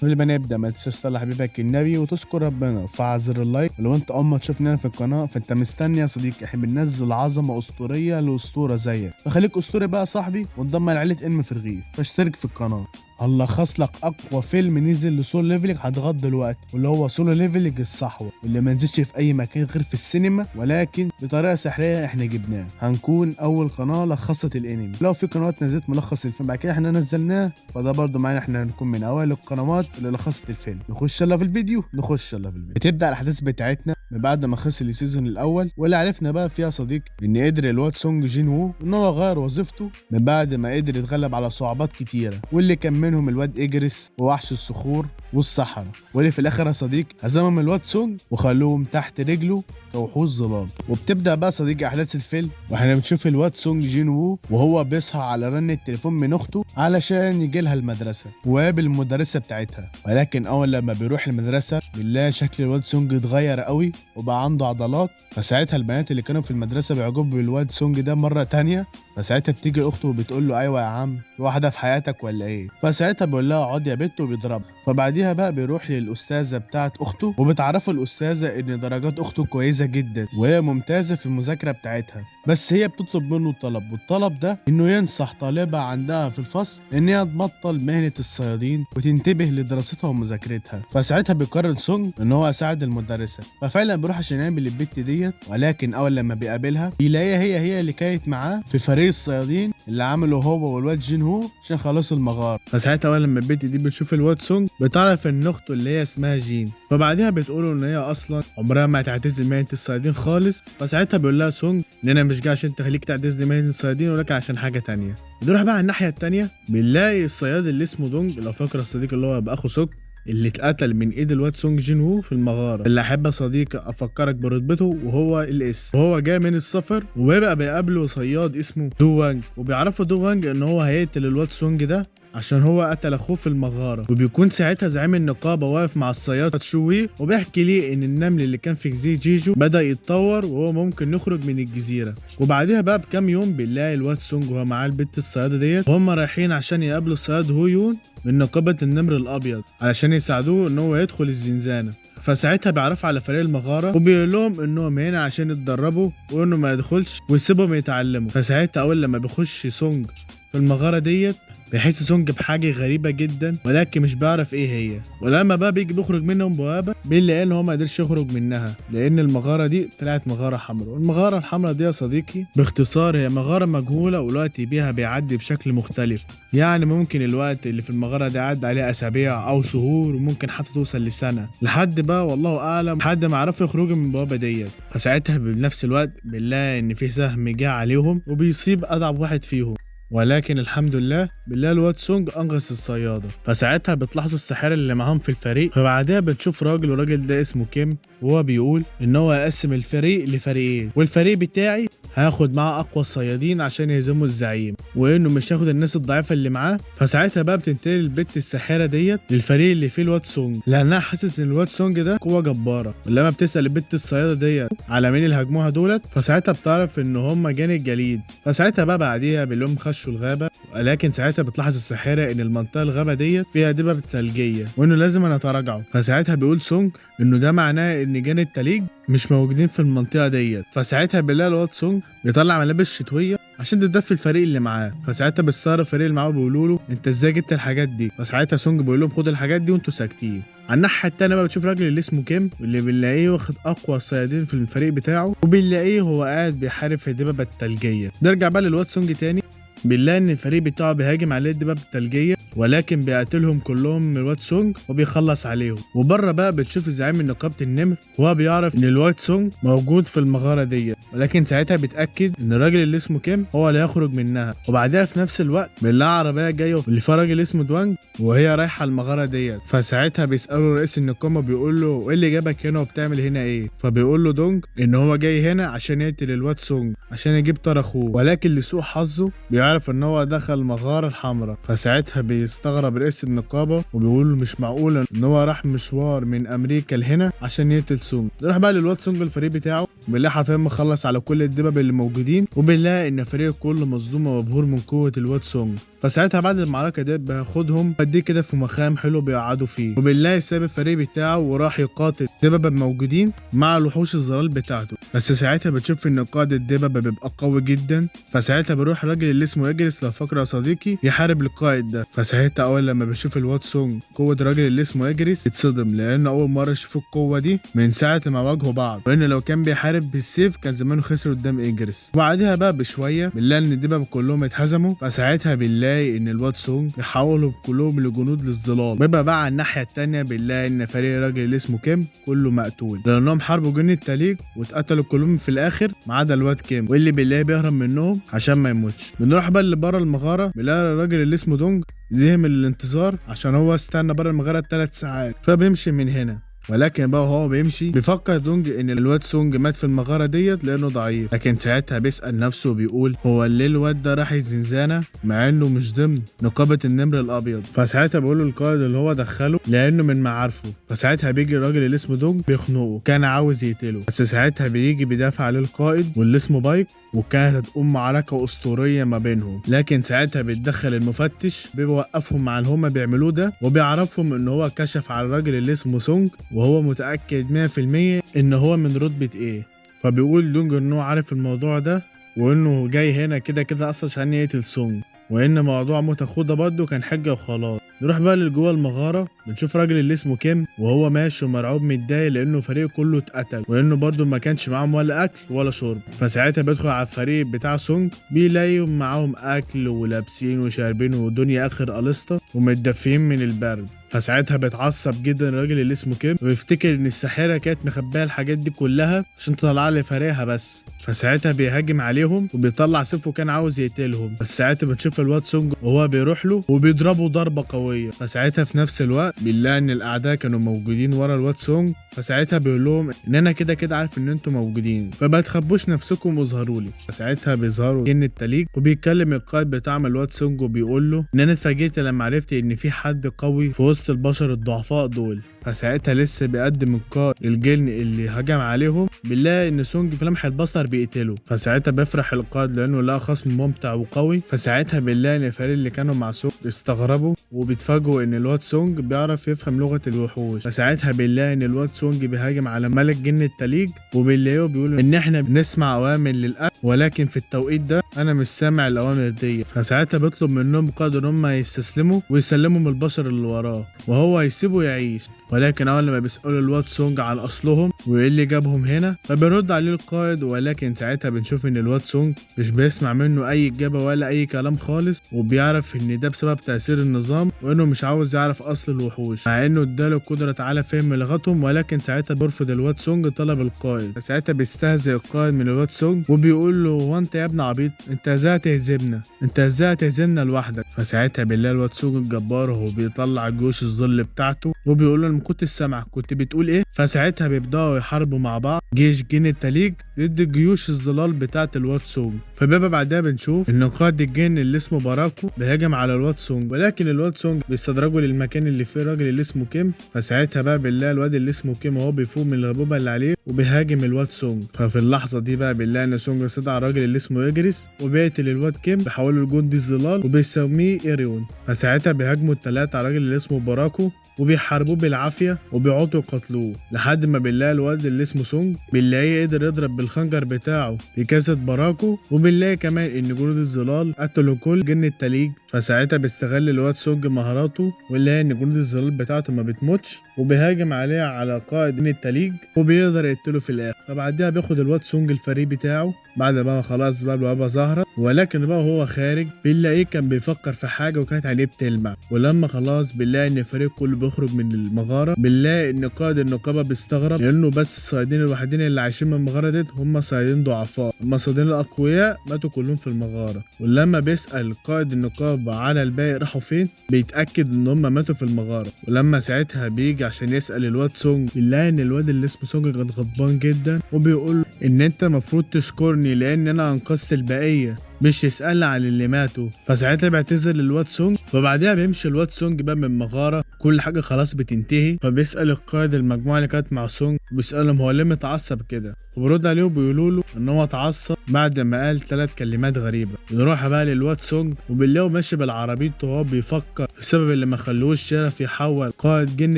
قبل ما نبدا ما تنساش تصلي حبيبك النبي وتذكر ربنا وفعل زر ال like. ولو انت اول ما تشوفنا في القناة فانت مستني يا صديقي، احنا بننزل عظمه اسطورية لاسطوره زيك، فخليك اسطوري بقى يا صاحبي وانضم لعيلة انمي في الرغيف، فاشترك في القناة. هنلخص لك اقوى فيلم نزل ل Solo Leveling هتغط دلوقتي، واللي هو Solo Leveling الصحوة، واللي ما نزلش في اي مكان غير في السينما، ولكن بطريقة سحريه احنا جبناه. هنكون اول قناة لخصت الانمي. لو في قنوات نزلت ملخص الفيلم بعد كده احنا نزلناه، فده برضو معانا، احنا هنكون من اوائل القنوات اللي لخصت الفيلم. نخش يلا في الفيديو، نخش يلا في الفيديو. بتبدا الاحداث بتاعتنا من بعد ما خلص ال season الاول، واللي عرفنا بقى فيها صديق ان قدر الواد سونج جين وو ان هو غير وظيفته من بعد ما قدر يتغلب على صعوبات كتيرة، واللي كان منهم الواد اجرس ووحش الصخور والصحراء، واللي في الاخر يا صديق هزمهم الواد سونج وخلوهم تحت رجله كوحوش ظلال. وبتبدا بقى صديقي احداث الفيلم، واحنا بنشوف الواد سونج جين وو وهو بيصحى على رن التليفون من اخته علشان يجي لها المدرسة ويقابل المدرسة بتاعتها. ولكن اول لما بيروح المدرسة بنلاقي شكل الواد سونج اتغير قوي وبقى عنده عضلات. فساعتها البنات اللي كانوا في المدرسة بيعجبوا بالواد سونج ده مرة تانية. فساعتها بتيجي اخته وبتقول له ايوه يا عم، في واحدة في حياتك ولا ايه؟ فساعتها بيقول لها اقعد يا بت وبيضربها. فبعديها بقى بيروح للاستاذه بتاعت اخته، وبتعرفه الاستاذة ان درجات اخته كويسة جدا وهي ممتازة في المذاكرة بتاعتها، بس هي بتطلب منه طلب، والطلب ده انه ينصح طالبه عندها في الفصل ان هي تبطل مهنة الصيادين وتنتبه لدراستها ومذاكرتها. فساعتها بيقرر سونج ان هو يساعد المدرسة، ففعلا بيروح عشان يقابل البت ديت. ولكن اول لما بيقابلها بيلاقيها هي اللي كانت معاه في فريق الصيادين اللي عمله هو والواد جين هو عشان خلصوا المغارة. فساعتها اول لما البت دي بتشوف الواد سونج بتعرف ان اخته اللي هي اسمها جين، فبعديها بتقوله ان هي اصلا عمرها ما هتعتزل مهنة الصيادين خالص. فساعتها بيقول لها سونج ان انا مش جاي عشان تخليك تعتزلي مهنة الصيادين، ولكن عشان حاجة تانية. نروح بقى على الناحية التانية، بنلاقي الصياد اللي اسمه دونج، لو فاكر الصديق اللي هو باخو سوك اللي اتقتل من ايد الواد سونج جين وو في المغارة، اللي احب صديق افكرك برتبته وهو ال S، وهو جاي من السفر. وبيبقى بيقابله صياد اسمه دو وانج، وبيعرفوا دو وانج ان هو هيقتل الواد سونج ده عشان هو قتل اخوه في المغارة. وبيكون ساعتها زعيم النقابة واقف مع الصياد تشوي، وبيحكي ليه ان النمل اللي كان في جزيرة جيجو بدا يتطور وهو ممكن يخرج من الجزيرة. وبعدها بقى بكام يوم بنلاقي الواد سونج وهو معاه البت الصياده ديت، وهم رايحين عشان يقابلوا الصياد هويون من نقابة النمر الابيض علشان يساعدوه ان هو يدخل الزنزانة. فساعتها بيعرفوا على فريق المغارة وبيقول لهم انهم هنا عشان يتدربوا وانه ما يدخلش ويسيبهم يتعلموا. فساعتها اول لما بيخش سونج في المغارة ديت بيحس سونج بحاجة غريبة جدا، ولكن مش بيعرف ايه هي. ولما بقى بيجي بيخرج منهم بوابه بيلاقي ان هو ما قدرش يخرج منها، لان المغارة دي طلعت مغارة حمراء. والمغاره الحمراء دي يا صديقي باختصار هي مغارة مجهولة، والوقت بيها بيعدي بشكل مختلف، يعني ممكن الوقت اللي في المغارة دي عدى عليه اسابيع او شهور، وممكن حتى توصل لسنه، لحد بقى والله اعلم لحد ما عرفوا يخرجوا من البوابة ديت. فساعتها بنفس الوقت بنلاقي ان في سهم جه عليهم وبيصيب اضعف واحد فيهم، ولكن الحمد لله بالله الواد سونج انقذ الصياده. فساعتها بتلاحظ الساحرة اللي معاهم في الفريق. فبعدها بتشوف راجل، والراجل ده اسمه كيم، وهو بيقول ان هو هيقسم الفريق لفريقين، والفريق بتاعي هياخد معاه اقوى الصيادين عشان يهزموا الزعيم، وانه مش هياخد الناس الضعيفة اللي معاه. فساعتها بقى بتنتقل البت الساحرة ديت للفريق اللي فيه الواد سونج، لانها حست ان الواد سونج ده قوة جبارة. ولما بتسال البت الصياده ديت على مين اللي هاجموها دولت، فساعتها بتعرف ان هم جان الجليد. فساعتها بقى بعديها باليوم خشوا الغابة، ولكن ساعتها بتلاحظ الساحرة ان المنطقة الغابة ديت فيها دبب ثلجيه وانه لازم أن يتراجعوا. فساعتها بيقول سونج انه ده معناه ان جان التليج مش موجودين في المنطقة ديت. فساعتها بالله الواد سونج بيطلع ملابس شتوية عشان تدفي الفريق اللي معاه. فساعتها بيستغرب الفريق اللي معاه وبيقولوا له انت ازاي جبت الحاجات دي؟ فساعتها سونج بيقول لهم خدوا الحاجات دي وانتوا ساكتين. على الناحية التانية بقى بتشوف راجل اللي اسمه كيم، واللي بنلاقيه واخد اقوى الصيادين في الفريق بتاعه، وبنلاقيه هو قاعد بيحارب في الدببه الثلجيه. نرجع بقى للواد سونج تاني، بنلاقي ان الفريق بتاعه بيهاجم عليه الدباب الثلجيه، ولكن بيقتلهم كلهم من الواد سونج وبيخلص عليهم. وبره بقى بتشوف زعيم من نقابة النمر وهو بيعرف ان الواد سونج موجود في المغارة دي، ولكن ساعتها بيتاكد ان الراجل اللي اسمه كيم هو اللي هيخرج منها. وبعدها في نفس الوقت بنلاقي عربية جاية اللي فيها راجل اسمه دوانج وهي رايحة المغارة ديت. فساعتها بيساله رئيس النقابة بيقول له ايه اللي جابك هنا وبتعمل هنا ايه؟ فبيقول له دونج ان هو جاي هنا عشان يقتل الواد سونج عشان يجيب طار اخوه، ولكن لسوء حظه بيعرف وبيعرف ان هو دخل المغارة الحمراء. فساعتها بيستغرب رئيس النقابة وبيقول مش معقول ان هو راح مشوار من امريكا لهنا عشان يقتل سونج. نروح بقى للواد سونج الفريق بتاعه، بنلاقي حرفيا مخلص على كل الدبب اللي موجودين، وبنلاقي ان الفريق كله مصدوم ومبهور من قوة الواد سونج. فساعتها بعد المعركة ديت بياخدهم بديه كده في مخام حلو بيقعدوا فيه، وبنلاقي ساب الفريق بتاعه وراح يقاتل دبب الموجودين مع الوحوش الظلال بتاعته. بس ساعتها بتشوف ان قائد الدببه بيبقى قوي جدا. فساعتها بيروح الراجل اللي اسمه اجرس لو فاكره يا صديقي يحارب القائد ده. فساعتها اول لما بيشوف الواد سونج قوة الراجل اللي اسمه اجرس يتصدم، لانه اول مرة يشوف القوة دي من ساعة ما واجهوا بعض، وانه لو كان بيحارب بالسيف كان زمانه خسر قدام اجرس. وبعدها بقى بشوية بنلاقي ان الدبب كلهم اتهزموا. فساعتها بنلاقي ان الواد سونج بيحولوا كلهم لجنود للظلال. بيبقى بقى على الناحية الثانية بنلاقي ان فريق الراجل اللي اسمه كيم كله مقتول، لانهم حاربوا جن التليج واتقتلوا كلهم في الاخر ما عدا الواد كيم، واللي بنلاقيه بيهرب منهم عشان ما يموتش. بنروح بقى اللي بره المغارة، بنلاقي الراجل اللي اسمه دونج زهق من الانتظار عشان هو استنى بره المغارة 3 ساعات، فبيمشي من هنا. ولكن بقى وهو بيمشي بيفكر دونج ان الواد سونج مات في المغارة ديت لانه ضعيف، لكن ساعتها بيسال نفسه وبيقول هو ليه الواد ده راح الزنزانة مع انه مش ضمن نقابة النمر الابيض؟ فساعتها بيقول له القائد اللي هو دخله لانه من معارفه. فساعتها بيجي الراجل اللي اسمه دونج بيخنقه، كان عاوز يقتله، بس ساعتها بيجي بيدافع عليه القائد واللي اسمه بايك، وكانت هتقوم معركة اسطورية ما بينهم. لكن ساعتها بيتدخل المفتش بيوقفهم مع اللي هما بيعملوه ده، وبيعرفهم ان هو كشف على الراجل اللي اسمه سونج وهو متأكد 100% ان هو من رتبة ايه. فبيقول دونج ان هو عارف الموضوع ده، وانه جاي هنا كده كده اصلا عشان يقتل سونج، وان موضوع موت اخوه ده برضه كان حجه وخلاص. نروح بقى لجوه المغارة، بنشوف راجل اللي اسمه كيم وهو ماشي ومرعوب متضايق لانه فريقه كله اتقتل، وانه برضه ما كانش معاهم ولا اكل ولا شرب. فساعتها بيدخل على الفريق بتاع سونج، بيلاقيهم معاهم اكل ولابسين وشاربين ودنيا اخر قلسطه ومتدفيين من البرد. فساعتها بيتعصب جدا الراجل اللي اسمه كيم ويفتكر ان الساحرة كانت مخبيه الحاجات دي كلها عشان تطلع لفريقها بس. فساعتها بيهاجم عليهم وبيطلع سيفه كان عاوز يقتلهم، بس ساعتها بنشوف الواد سونج وهو بيروح له وبيضربه ضربه قوية. فساعتها في نفس الوقت بنلاقي ان الاعداء كانوا موجودين ورا الواد سونج. فساعتها بيقول لهم ان انا كده كده عارف ان انتوا موجودين، فما تخبوش نفسكم واظهروا لي. فساعتها بيظهروا جن التليج، وبيتكلم القائد بتاع الواد سونج وبيقول له ان انا اتفاجئت لما عرفت ان في حد قوي في وسط البشر الضعفاء دول. فساعتها لسه بيقدم القائد الجن اللي هجم عليهم، بنلاقي ان سونج في لمح البصر بيقتله. فساعتها بيفرح القائد لانه لقى خصم ممتع وقوي. فساعتها بنلاقي ان الفريق اللي كانوا مع سونج بيستغربوا وبيتفاجئوا ان الواد سونج بيعرف يفهم لغة الوحوش. فساعتها بنلاقي ان الواد سونج بيهاجم على ملك جن التليج، وبنلاقيه بيقول ان احنا بنسمع اوامر للاكل، ولكن في التوقيت ده انا مش سامع الاوامر دي. فساعتها بيطلب منهم قائد ان هم يستسلموا ويسلموا من البشر اللي وراه وهو هيسيبه يعيش. ولكن اول لما بيسالوا الواد سونج عن اصلهم وايه اللي جابهم هنا، فبيرد عليه القائد، ولكن ساعتها بنشوف ان الواد سونج مش بيسمع منه اي اجابه ولا اي كلام خالص، وبيعرف ان ده بسبب تاثير النظام وانه مش عاوز يعرف اصل الوحوش، مع انه اداله قدره على فهم لغتهم. ولكن ساعتها بيرفض الواد سونج طلب القائد. فساعتها بيستهزئ القائد من الواد سونج وبيقول له هو انت يا ابن عبيط، انت ازاي تهزمنا، انت ازاي تهزمنا لوحدك؟ فساعتها بالله الواد سونج الجبار وهو بيطلع جيوش الظل بتاعته وبيقول له ما كنت سامعك، كنت بتقول ايه؟ فساعتها بيبداوا يحاربوا مع بعض جيش جن التليج ضد جيوش الظلال بتاعه الواد سونج. فبيبقى بعدها بنشوف ان قائد الجن اللي اسمه باراكو بيهاجم على الواد سونج، ولكن الواد سونج بيستدرجه للمكان اللي فيه الراجل اللي اسمه كيم. فساعتها بقى بالله الواد اللي اسمه كيم وهو بيفوق من الغيبوبه اللي عليه وبيهاجم الواد سونج. ففي اللحظة دي بقى بالله ان سونج استدعى الراجل اللي اسمه اجريس وبيقتل الواد كيم، بيحوله لجندي الظلال وبيسميه ايريون. فساعتها بيهاجموا الثلاثة على الراجل اللي اسمه باراكو وبيحاربوه بالعافية وبيقعدوا يقاتلوه، لحد ما بنلاقي الواد اللي اسمه سونج بنلاقيه قدر يضرب بالخنجر بتاعه بكاسة باراكو، وبنلاقي كمان ان جنود الظلال قتلوا كل جن التليج. فساعتها بيستغل الواد سونج مهاراته ويلاقي ان جنود الظلال بتاعته ما بتموتش، وبيهاجم عليها على قائد جن التليج وبيقدر يقتله في الاخر. فبعدها بياخد الواد سونج الفريق بتاعه بعد ما خلاص بقى الوبا ظهرت، ولكن بقى وهو خارج بنلاقيه كان بيفكر في حاجة وكانت عليه بتلمع. ولما خلاص بنلاقي ان الفريق كله بيخرج من المغارة، بنلاقي ان قائد النقابة بيستغرب لانه بس الصيادين الوحيدين اللي عايشين من المغارة ديت هم صيادين ضعفاء، اما الصيادين الاقوياء ماتوا كلهم في المغارة. ولما بيسال قائد النقابة على الباقي راحوا فين، بيتاكد ان هم ماتوا في المغارة. ولما ساعتها بيجي عشان يسال الواد سونج، بنلاقي ان الواد اللي اسمه سونج كان غضبان جدا وبيقول ان انت المفروض تشكرني لان انا انقذت البقية. مش تسألني عن اللي ماتوا. فساعتها بيعتذر للواد سونج. فبعدها بيمشي الواد سونج بقى من المغارة، كل حاجة خلاص بتنتهي. فبيسأل القائد المجموعة اللي كانت مع سونج، بيسألهم هو ليه متعصب كده، وبرد عليه وبيقولوا له ان هو اتعصب بعد ما قال 3 كلمات غريبة. بنروح بقى للواد سونج وبنلاقيه ماشي بالعربية وهو بيفكر في السبب اللي ما خلوش يعرف يحول قائد جن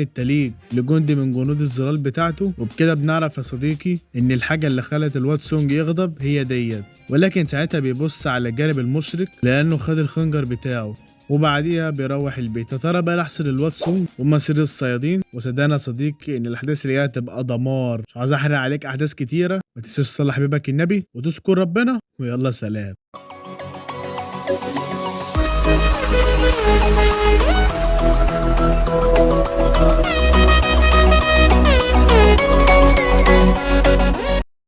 التليج لجندي من جنود الظلال بتاعته. وبكده بنعرف يا صديقي ان الحاجة اللي خلت الواد سونج يغضب هي ديت. ولكن ساعتها بيبص على الجانب المشرق لانه خد الخنجر بتاعه، وبعديها بيروح البيت. يا ترى بقى يحصل الواد سونج ومصير الصيادين؟ وصدقنا يا صديقي ان الاحداث اللي جاية تبقى دمار. مش عايز احرق عليك احداث كتيرة، ما تنساش تصلي حبيبك النبي وتذكر ربنا، ويلا سلام.